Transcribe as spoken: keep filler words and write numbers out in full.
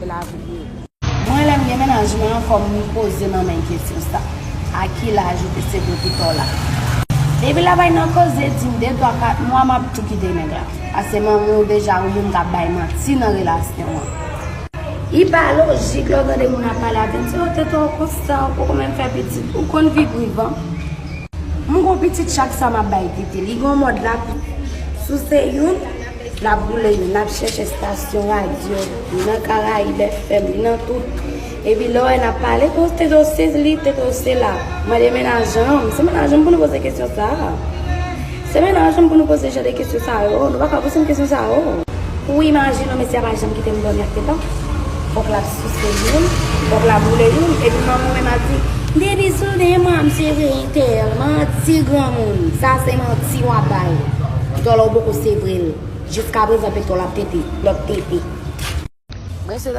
Lavi li. Mwen, lè m gen mennaj mwen an, fò m poze m nan men kesyon sa. A ki laj ou te sevre pitò la? Depi l ap bay nan koze, di m de, twa, kat mwa, m ap tou kite nèg la. Paske manman w deja ou youn k ap bay manti nan relasyon an. Li pa lojik lè w tande moun ap pale avè m, se ou te twò konsa, ou poko menm fè pitit, ou konn vi privan. M gon pitit chak sa m ap bay tete. Li gon mòd l ap souse youn, l ap boule youn, l ap chèche estasyon radyo nan Karayib F M, li nan tout. Epi lè w wè n ap pale, ou te dosye li, te dosye la. Mande mennaj an, se mennaj an pou nou poze kesyon sa a. Se mennaj an pou nou poze jan de kesyon sa yo, nou pa ka poze m kesyon sa yo. Ou imajine yon mesye a pa janm kite m dòmi ak tete. Fòk l ap souse youn, fòk l ap boule youn, epi manman w menm ap di, depi sou de mwa m sevre entèl, manti granmoun, sa se manti w ap bay. Pitò la ou poko sevre l, jiskaprezan pitò l ap tete, lòt tete. Mwen se